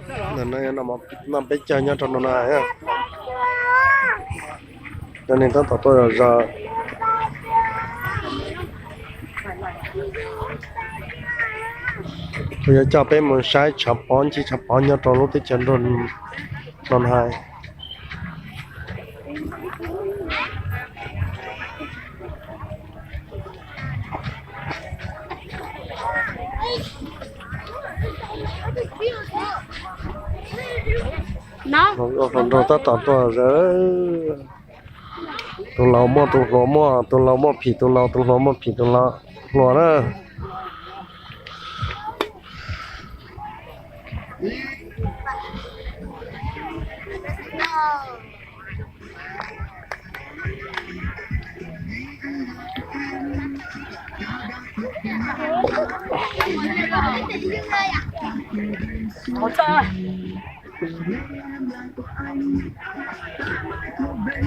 Ntawm no yog noj peb caug nyob rau no na. Cov neeg tab tom tuaj zom zaws. Kuv yuav coj peb mus saib tshav pob, ncig tshav pob nyob rau lub teb chaws nrog no na. Hluas nkauj hluas nraug tab tom tuaj zom zaws. Tus laus muaj tus hluas muaj, tus laus muaj phim tus laus, tus hluas muaj phim tus laus, hluas na.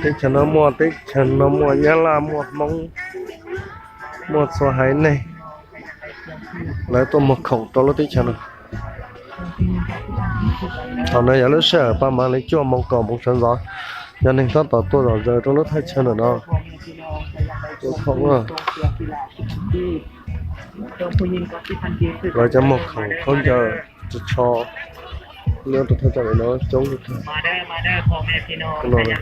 Teb chaws no muaj, teb chaws no muaj Nyab Laj, muaj Hmoob, muaj txhua haiv neeg, lawv tuaj muag khoom rau lub teb chaws no. Thaum no yog lub sij hawm paj mas li cuaj moos kaum moos sawv ntxov, cov neeg tab tom tuaj zom zaws rau lub thaj chaw ntawm no. Tuaj khoom na. Lawv cov muag khoom khaub ncaws tsho nyob rau thaj chaw ntawm no coob. No yog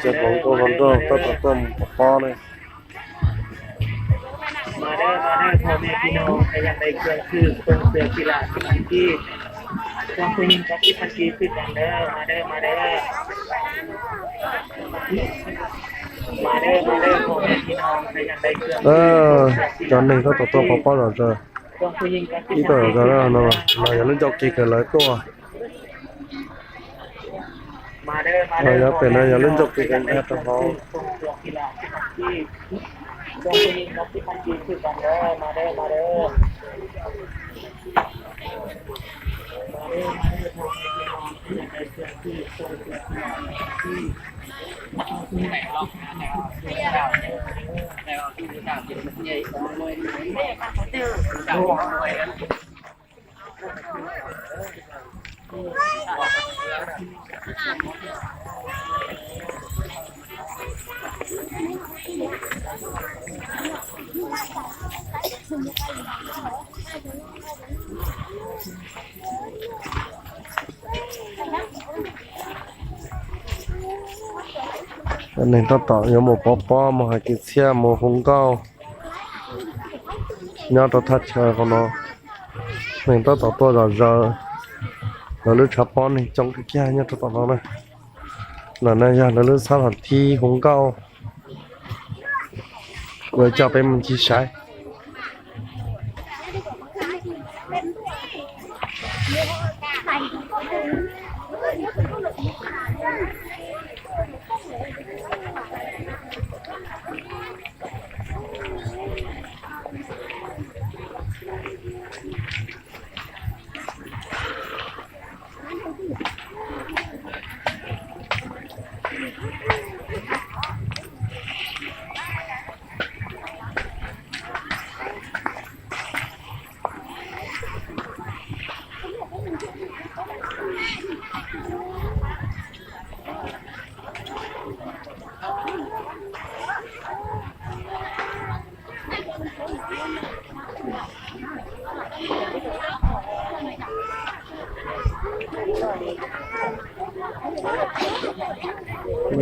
cov hluas nkauj hluas nraug tab tom tuaj mus pov pob na. Cov neeg tab tom tuaj pov pob zom zaws, ib tug zom zaws no, no yog lub ncauj ke kws lawv tuaj. Yog pem no yog lub ncauj ke kws nkag rau hauv. Neeg tab tom yuav mus pov pob, mus hais kwv txhiaj, mus hu nkauj nyob rau thaj chaw hauv no. Neeg tab tom tuaj zom zaws, lawv lub tshav pob neeg coob kawg kiag nyob rau tom no na. Ntawm no yog lawv lub xab thom thib hu nkauj. Kuv coj peb mus ncig saib.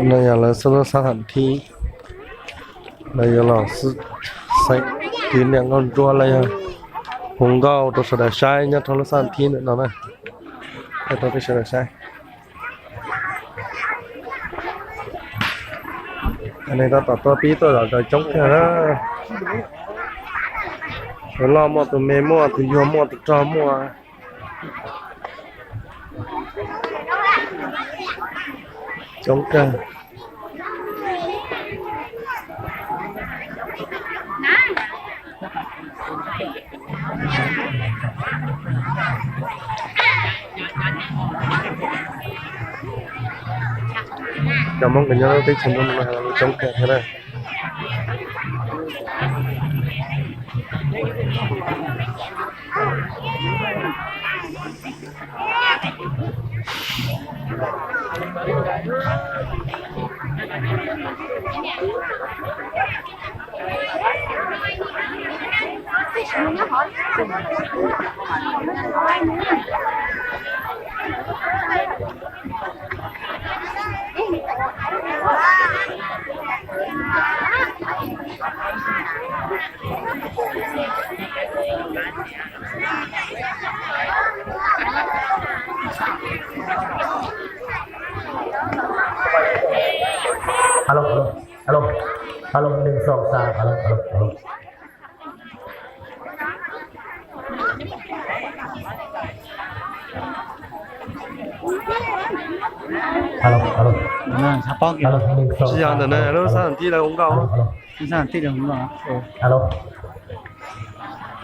No yog lawv xub lub xab thom thib, lawv yuav los xaiv kws niam nkauj ntsuab los yog hu nkauj rau sawv daws saib nyob rau lub xab thom thib ntawm no na, rau peb sawv daws saib. Neeg tab tom tuaj pib tuaj zom zaws coob kawg na. Tus loj muaj, tus me muaj, tus yuag muaj, tus rog muaj. Coob kawg. Cov Hmoob uas nyob lub teb chaws no coob kawg thiab na. Alo, alo, alo, alo, một hai ba, alo, alo, alo. Alo, alo. Alo, một hai ba, alo, alo, alo. Alo, alo. Alo, alo. Alo, alo. Sab lam tib yuav hluas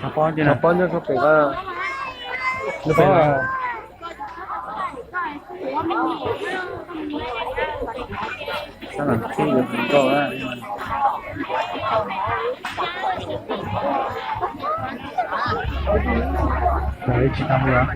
nkauj na. Lawv tsis tau hluas.